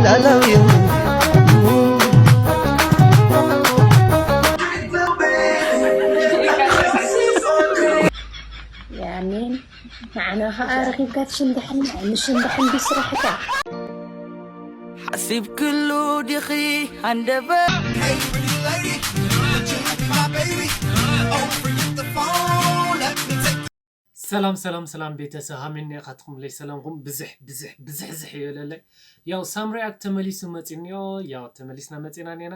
I love you. ያኔን ንዓና ኸዓ ረኺብካ ትሽንዳሕና፣ ንሽንዳሕን ብስራሕካ። ሓሲብክሉ ዲኺ ሃንደበት ሰላም ሰላም ሰላም ቤተሰብ ሃሜን ኢኻትኩም ለይ ሰላምኩም ብዝሕ ብዝሕ ብዝሕ ዝሕ ይበለለይ። ያው ሳም ሪያክት ተመሊሱ መፂኒዮ። ያው ተመሊስና መፂና ኔና።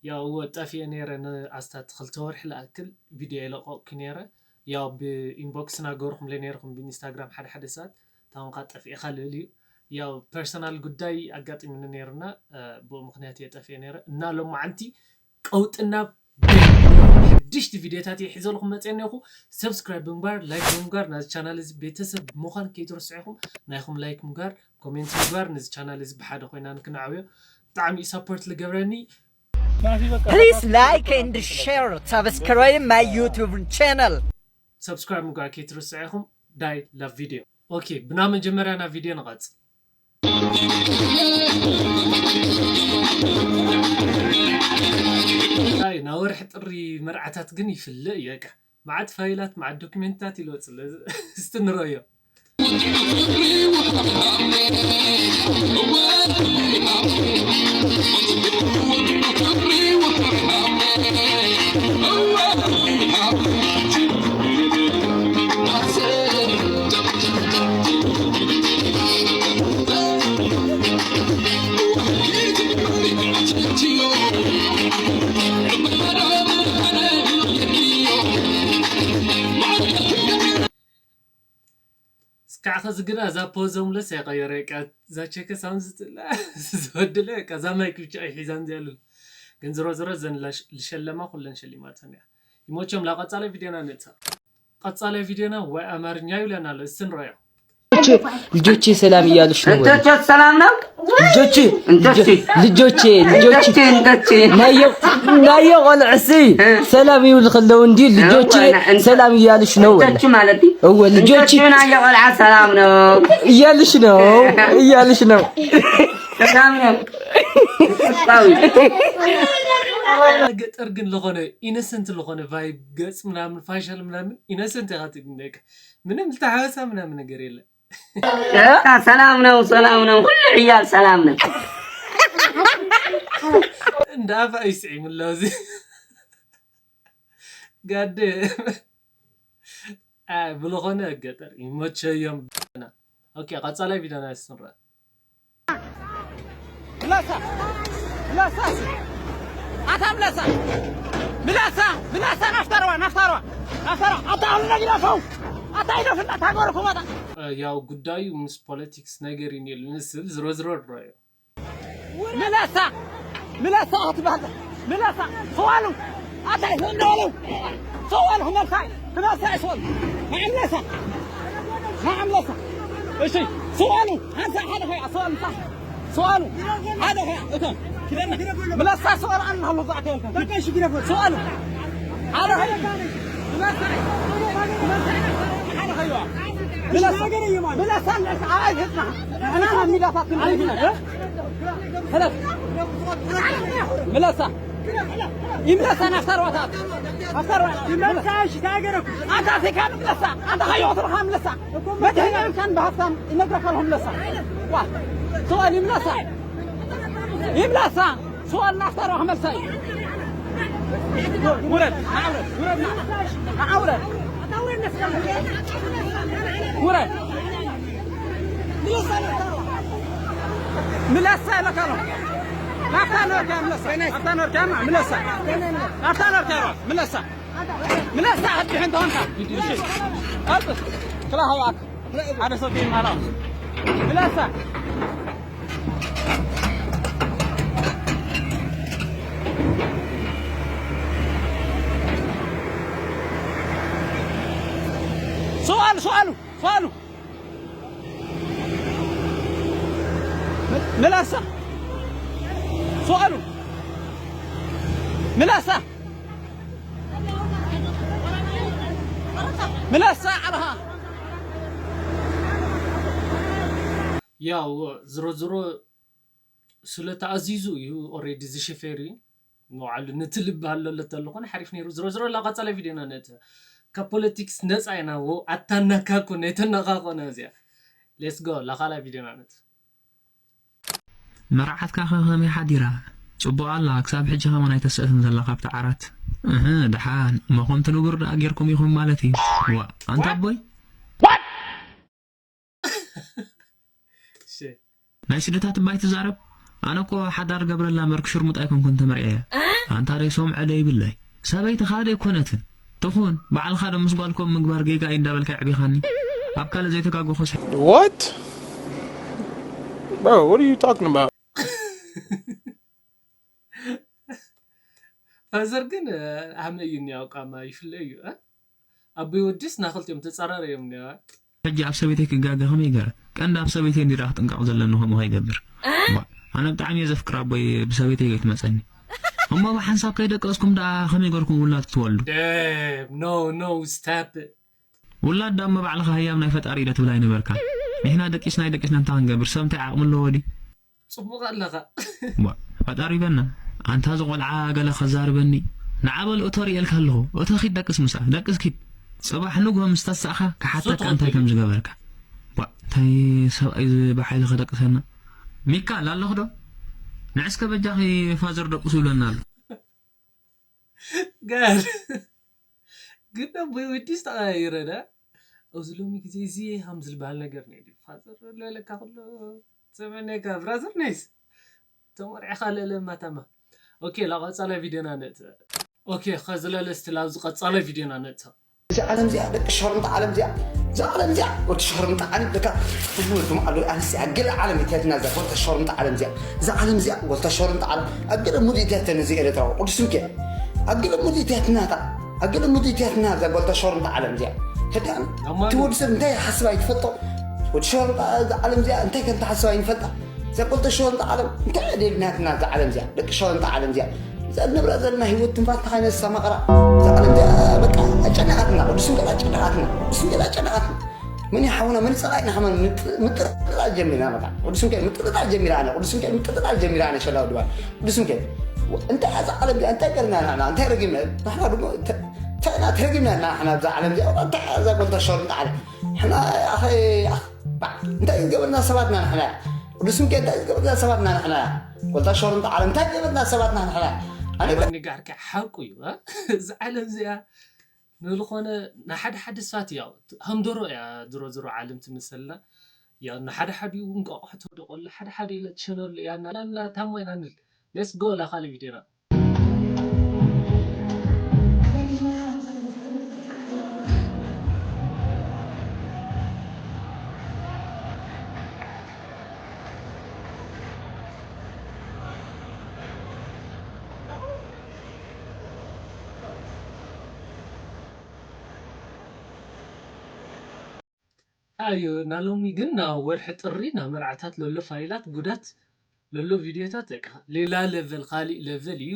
ያው እወ ጠፊኤ ነይረ ንኣስታት ክልተ ወርሒ ዝኣክል ቪድዮ የለቀቕኩ ነይረ። ያው ብኢንቦክስ ናገርኩም ለይ ነይርኩም ብኢንስታግራም ሓደ ሓደ ሰዓት ታውን ካ ጠፊኤ ካልእል እዩ። ያው ፐርሰናል ጉዳይ ኣጋጢሙኒ ነይሩና ብኡ ምክንያት እየ ጠፊኤ ነይረ እና ሎማዓንቲ ቀውጥና ሓድሽቲ ቪድዮታት እየ ሒዘልኩም መፅአ እኒኹ። ሰብስክራይብ ብምግባር ላይክ ብምግባር ናዚ ቻናል እዚ ቤተሰብ ምዃን ከይትርስዑ ኢኹም። ናይኹም ላይክ ምግባር ኮሜንት ምግባር ነዚ ቻናል እዚ ብሓደ ኮይና ንክነዕብዮ ብጣዕሚ እዩ ሳፖርት ዝገብረኒ። Please like and share, subscribe my YouTube channel. ሰብስክራይብ ምግባር ከይትርስዑ ኢኹም። ዳይ ላቭ ቪድዮ። ኦኬ ብና መጀመርያ ናብ ቪድዮ ንቐጽል። ናይ ወርሒ ጥሪ መርዓታት ግን ይፍልእ እዩ። በቃ መዓት ፋይላት መዓት ዶክሜንትታት ይልወፅለ እስቲ ንረዮ። እስካዕ ኸዚ ግና እዛ ፖዞም ለስ ኣይቀየረ እቃ እዛ ቸከ ሳውንድ ዝትላ ዝበድለ እቃ እዛ ማይክ ብቻ ኣይሒዛን ዝያሉ። ግን ዝሮ ዝሮ ዘን ልሸለማ ኩለን ሸሊማተን እያ። ይሞቸም ላቀጻለ ቪዲዮና ንእታ ቀጻለ ቪዲዮና ወይ ኣማርኛ ይብለና ኣሎ እስቲ ንረዮ። ልጆቼ ሰላም እያሉሽ ነው ወይ? ልጆቼ ሰላም ነው። ልጆቼ እንቶቼ ልጆቼ ልጆቼ እንቶቼ እንቶቼ ናዮ ናዮ ቆልዕሲ ሰላም ይብል ከለው እንዲ ልጆቼ እወ፣ ና- እንቶ- ሰላም እያሉሽ ነው ወይ? እንቶቼ ማለት እዩ። እወ ልጆቼ እንቶቼ ናዮ ቆልዓ ሰላም ነው። እያሉሽ ነው እያሉሽ ነው። ሰላም ነው። ቁጣዊ ገጠር ግን ለኾነ ኢነሰንት ለኾነ ቫይብ ገጽ ምናምን ፋሻል ምናምን ኢነሰንት ኢኻ ትግንደቅ ምንም ዝተሓወሳ ምናምን ነገር የለን። ሰላም ነው፣ ሰላም ነው። ሁሉ ዕያል ሰላም ነው። እንደ ኣፋ ይስዒም ኣሎ እዚ ጋድ ብለኾነ ገጠር ይመቸዮም። ኦኬ ቀጻላይ ቪዲዮና ስንረ ምላሳ ምላሳ ኣታ ምላሳ ምላሳ ምላሳ ናፍታርዋ ናፍታርዋ ናፍታርዋ ኣታ ኣሉ ነጊዳፈው ኣታ ይደፍና ታጎርኩ መጣ ያው ጉዳዩ ምስ ፖለቲክስ ነገር ይኔል ንስል ዝሮ ዝሮ ድሮዮ ምላሳ ምላሳ ኣትባለ ምላሳ ሰዋሉ ኣታ ይፈንዳሉ ሰዋሉ ምላሳ ምላሳ ይሰዋሉ ማዕምለሳ ማዕምለሳ እሺ ሰዋሉ ሓንሳ ሓደ ኸያ ሰዋሉ ሳ ሰዋሉ ሓደ ኸያ እቶ ኪደና ምላሳ ሰዋሉ ኣና ሃሎ ዛዕተ ይልካ በቃ እሺ ግደፈ ሰዋሉ ሓደ ኸያ ምላሳ ምላሳ ሓደ ኸያ ምላሳ ምላሳ ኣይ ህጥና ንሕና ናብ ሚዳታት ክንደይና ምላሳ ይምለሳ ናፍታ ርዋታት ኣፍታ ርዋ ይመልሳሽ ታገረኩ ኣንታ ቴካ ምለሳ ኣንታ ኻዮ ትርኻ ምለሳ መድህን ኣምካን ብሃፍታም ይነግረካ ኣለኹ ምለሳ ዋ ሰዋል ይምለሳ ይምለሳ ሰዋል ናፍታ ርዋ ክመልሳ እዩ ውረድ ንዓውረድ ውረድ ንዓውረድ ውረድ ምለሳ ኢለካ ኣለኹ ናፍታ ነበርካ ምለሳ ናፍታ ነበርካ ምለሳ ናፍታ ነበርካ ምለሳ ምለሳ ኣድሕን ተኾንካ እሺ ኣልቅስ ክላ ሃዋክ ሓደ ሰብ ይማላ ምለሳ ሰዋሉ ሰዋሉ ሰዋሉ ምላሳ ሰዋሉ ምላሳ ምላሳ ዓለኻ ያው ዝሮ ዝሮ ስለ ተኣዚዙ እዩ ኦሬዲ ዝሽፌር እዩ ንባዕሉ። ነቲ ልቢ ሃለለት ተለኾነ ሓሪፍ ነይሩ። ዝሮ ዝሮ ላቐጸለ ቪድዮና ነቲ ካብ ፖለቲክስ ነፃ ኢና። ወ ኣታናካ ኮነ የተነቓቆነ እዚኣ። ሌትስ ጎ ላኻላ ቪድዮና ነቲ መርዓትካ ከ ከመይ ሓዲራ? ጽቡቕ ኣላ። ክሳብ ሕጂ ከማን ኣይተስእትን ዘላ ካብቲ ዓራት። እህ፣ ደሓን እሞ ከምቲ ንቡር ደኣ ጌርኩም ኢኹም ማለት እዩ። ዋ፣ ኣንታ ኣቦይ። ናይ ስደታት እባ ኣይትዛረብ። ኣነ እኮ ሓዳር ገብረላ እምበር ክሽርሙጥ ኣይኮንኩን ተመርዕየ። ኣንታ ደይ ሰምዐ ደይ ይብለይ። ሰበይትኻ ደይ ኮነትን ትኹን፣ ባዕልኻ ዶ ምስ ጓልኮም ምግባር ጌጋ እዩ እንዳበልካ የዕቢኻኒ። ኣብ ካልእ ዘይተጋገኹስ What? Bro, what are you talking about? ፋዘር ግን ኣመ እዩ እኒያው ቃማ ይፍለ እዩ። ኣቦይ ወዲስ ናክልቲኦም ተጻራሪ እዮም እኒያዋ። ሕጂ ኣብ ሰበይተይ ክጋገ ከመይ ገረ? ቀንዲ ኣብ ሰበይተይ እንዲዳ ክጥንቀቕ ዘለኒ ከምኡ ከይገብር። ባ፣ ኣነ ብጣዕሚ እየ ዘፍቅር ኣቦይ ብሰበይተይ ከይትመፀኒ። እሞ ብሓንሳብ ከይደቀስኩም ደኣ ከመይ ገርኩም ውላድ ትወልዱ? ኖ ኖ ስታፕ። ውላድ ደኣ እሞ ባዕልኻ ህያብ ናይ ፈጣሪ ኢለ ትብል ኣይነበርካ። ንሕና ደቂስና ኣይደቂስና እንታይ ክንገብር? ሰብ እንታይ ዓቕሚ ኣለዎ ድዩ? ጽቡቕ ኣለኻ። ዋ፣ ፈጣሪ በና። ኣንታ ዝቆልዓ ገለ ከዛርበኒ። ንዓ በል እቶ ርእየልካ ኣለኹ። እቶ ኪድ ደቅስ ምሳ፣ ደቅስ ኪድ። ጽባሕ ንግሆ ምስ ተሳእኻ ክሓተካ እንታይ ከም ዝገበርካ። ዋ፣ እንታይ ሰብኣይ እዚ ብሓይሊ ከደቅሰና። ሚካ ላለኹ ዶ? ንዕስከ በጃኺ ፋዘር ደቅሱ ይብለና ኣሎ። ጋር ግን ኣቦይ ወዲስ ተቐያይረ ዳ ኣብዚ ሎሚ ግዜ እዚ ሃም ዝበሃል ነገር ነይ ፋዘር ለለካ ኩሎ ዘመነካ ብራዘር ነይስ ተመርዕኻ ለለ ማታማ ኦኬ ላቐጻላ ቪድዮና ነእተ ኦኬ ኸዝለለ ስትል ኣብዚ ቀጻለ ቪድዮና ነእተ እዚ ዓለም እዚኣ ደቂ ሸርምጣ ዓለም እዚኣ እዛ ዓለም እዚኣ ወዲ ሸርምጣ ዓለም ደካ ትብልኩም ኣሎ ኣንስ ኣገለ ዓለም ይትያትና እዛ ወልተ ሸርምጣ ዓለም እዚኣ እዛ ዓለም እዚኣ ወልተ ሸርምጣ ዓለም ኣገለ ሙድ ይትያተን እዚ ኤረትራዊ ቅዱስ ሚካኤል ኣገለ ሙድ ይትያትና እታ ኣገለ ሙድ ይትያትና እዛ ወልተ ሸርምጣ ዓለም እዚኣ ሕዳን እቲ ወዲ ሰብ እንታይ ሓስባ ይትፈልጦ ወዲ ሸርምጣ እዛ ዓለም እዚኣ እንታይ ከም ትሓስባ ይንፈልጣ እዛ ወልተ ሸርምጣ ዓለም እንታይ ደልናትና እዛ ዓለም እዚኣ ደቂ ሸርምጣ ዓለም እዚኣ እዛ ንብራ ዘለና ህይወት ትንፋስ ተኻይነ ዝሰማቕራ እዛ ዓለም እዚኣ በቃ ኣጨነቓትና ቅዱስ ሚካኤል ኣጨነቓትና ቅዱስ ሚካኤል ኣጨነቓትና መን ሓውና መን ፀላኢና ከማን ምጥርጣር ጀሚርና በቃ ቅዱስ ሚካኤል ምጥርጣር ጀሚራ ኣነ ቅዱስ ሚካኤል ምጥርጣር ጀሚራ ኣነ ሸላው ድባል ቅዱስ ሚካኤል እንታይ እዛ ዓለም እዚኣ እንታይ ገርና ንሕና እንታይ ረጊምና ናሕና ድማ እንታይና ተረጊምና ናሕና እዛ ዓለም እዚኣ እንታይ እዛ ጎልታ ሸርምጣ ዓለም ሕና ኣኸ እንታይ ዝገበርና ሰባትና ንሕና ቅዱስ ሚካኤል እንታይ ዝገበርና ሰባትና ንሕና ጎልታ ሸርምጣ ዓለም እንታይ ዝገበርና ሰባትና ንሕና ኣነ ጋርካ ሓቁ እዩ እዚ ዓለም እዚኣ ንልኾነ ንሓደ ሓደ ሰባት ያው ሃምደሮ እያ ድሮ ድሮ ዓለም ትምሰልና ያው ንሓደ ሓደ እውን እንቋቑሖ ተወደቆሉ ሓደ ሓደ ኢለ ትሸነሉ እያ እናላላ ታሞ ኢና ንል ሌስ ጎ ላ ካልእ ቪድዮና ኣዩ ናሎሚ ግን ናብ ወርሒ ጥሪ ናብ መርዓታት ለሎ ፋይላት ጉዳት ለሎ ቪድዮታት በቃ ሌላ ለቨል ካሊእ ለቨል እዩ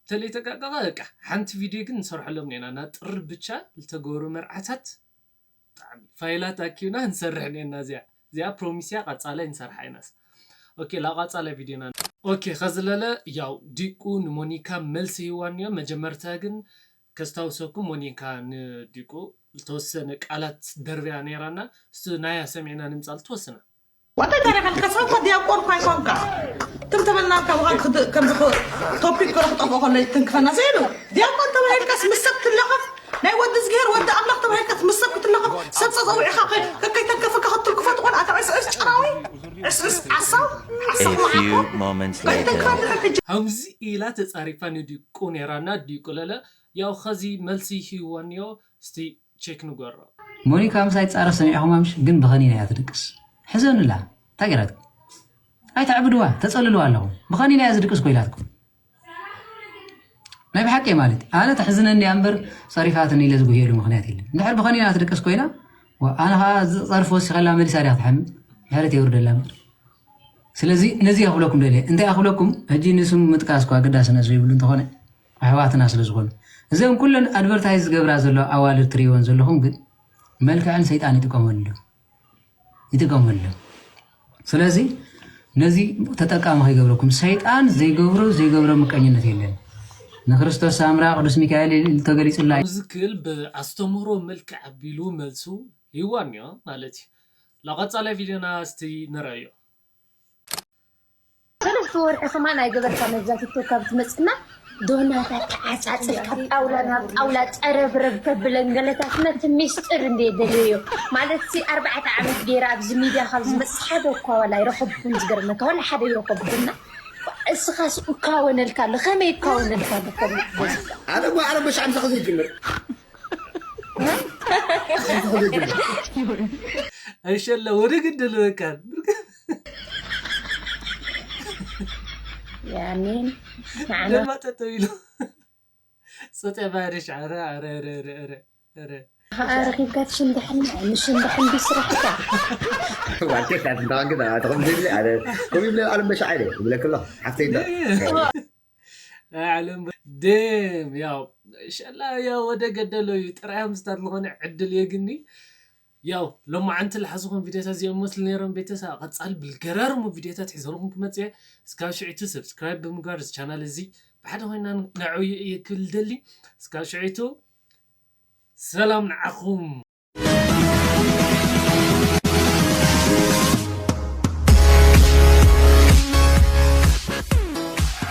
ተለይተጋቀቐ በቃ ሓንቲ ቪድዮ ግን ንሰርሐሎም ኔና ናብ ጥሪ ብቻ ዝተገበሩ መርዓታት ብጣዕሚ ፋይላት ኣኪብና ንሰርሕ ኔና እዚኣ እዚኣ ፕሮሚስያ ቀጻላይ ንሰርሓ ኢናስ ኦኬ ላብ ቀጻላይ ቪድዮና ኦኬ ከዝለለ ያው ዲቁ ንሞኒካ መልሲ ሂዋን እዮም መጀመርታ ግን ከስታውሰኩም ሞኒካ ንዲቁ ዝተወሰነ ቃላት ደርብያ ነይራና እሱ ናያ ሰሚዕና ንምጻል ተወስና ወንታይ ታሪኸን ከሰብካ ዲያቆን ኳይኮንካ ትም ተበልና ካብ ከምዚ ቶፒክ ገረ ክጠፍኦ ከሎ ትንክፈና ዘይሉ ዲያቆን ተባሂልካስ ምስ ሰብ ትለኸፍ ናይ ወዲ ዝግሄር ወዲ ኣምላኽ ተባሂልካስ ምስ ሰብ ክትለኸፍ ሰብ ፀፀዊዕኻ ከይተንከፈካ ክትልክፎ ትኾን ኣታ ዕስዕስ ጨራዊ ዕስዕስ ዓሳው ዓሳው መዓኮ ከይተንከፈ ሕጂ ከምዚ ኢላ ተፃሪፋ ንዲቁ ነይራና ዲቁ ለለ ያው ኸዚ መልሲ ሂወንዮ እስቲ ቼክ ንገሮ። ሞኒካ ምሳይ ትጻረፍ ሰሚዕኹማ ምሽ ግን ብኸኒና እያ ትድቅስ። ሕዘኑላ እንታይ ገራትኩም? ኣይተዕብድዋ ተጸልልዋ ኣለኹም። ብኸኒና እያ ዝድቅስ ኮይላትኩም። ናይ ብሓቂ ማለት ኣነ ተሕዝነኒ እያ እምበር ጸሪፋትኒ ኢለ ዝጉህየሉ ምኽንያት የለን። እንድሕር ብኸኒና ትድቅስ ኮይና ኣነ ኸዓ ዝጸርፍ ወሲኸላ መሊሳ ድያ ክትሓሚ ምሕረት የውርደላ እምበር። ስለዚ ነዚ እያ ክብለኩም ደልየ። እንታይ እያ ክብለኩም ሕጂ ንስም ምጥቃስ እኳ ኣገዳስነት ዘይብሉ እንተኾነ ኣሕዋትና ስለ ዝኾኑ እዘን ኩለን ኣድቨርታይዝ ዝገብራ ዘሎ ኣዋልድ ትርእይወን ዘለኹም ግን መልክዐን ሰይጣን ይጥቀመሉ ይጥቀመሉ ስለዚ ነዚ ተጠቃሚ ከይገብረኩም። ሰይጣን ዘይገብሮ ዘይገብረ ምቀኝነት የለን። ንክርስቶስ ሳምራ ቅዱስ ሚካኤል ኢሉ ተገሊጹላ እዩ። ዝክል ብኣስተምህሮ መልክዕ ኣቢሉ መልሱ ሂዋን እዮ ማለት እዩ። ላቐጻላይ ቪድዮና እስቲ ንረዮ። ሰለስተ ወርሒ ከማን ኣይገበርካ መብዛ ቲክቶክ ካብ ትመፅና ዶናታት ተዓፃፅፍ ካብ ጣውላ ናብ ጣውላ ፀረብረብ ተብለን ገለታት ነቲ ሚስጥር እንደ ደልዮ ማለት ሲ ኣርባዕተ ዓመት ገይራ ኣብዚ ሚድያ ካብ ዝመፅእ ሓደ እኳ ዋላ ይረኸብኩን ዝገርመካ ዋላ ሓደ ይረኸብኩና እስኻስ እካወነልካ ኣሎ ከመይ እካወነልካ ኣሎ ከመይ ኣነ እኮ ኣነ በሻዕ ምሳኸ ዘይጅምር ኣይሸለ ወደ ግድል በቃ ያኔን ንዓና ደማ ጠጠው ኢሉ ሶጢያ ባይረሽ ኧረ ኧረ ኧረ ኧረ ኧረ ኧረ ረኺብካ ትሽንዳሕን ምሽንዳሕን ቢስራሕካ ዋልኬት ኣትንታዋግድ ኣትኸም ዘይብለ ኣነ ከምኡ ይብለ ኣለም በሻዕ ኢለ ይብለክ ኣሎ ሓፍተይ ዶ ዓለም ደም ያው ሸላ ያው ወደ ገደለው እዩ ጥራይ ምስታት ዝኾነ ዕድል የግኒ ያው ሎማዓንቲ ልሓዝኹም ቪዲዮታት እዚኦም መስሉ ነይሮም ቤተሰብ ቀፃል ብልገራርሙ ቪዲዮታት ሒዘልኩም ክመፅእ እስካብ ሽዒቱ ሰብስክራይብ ብምግባር እዚ ቻናል እዚ ብሓደ ኮይና ንዕውዩ እየ ክብል ደሊ እስካብ ሽዒቱ ሰላም ንዓኹም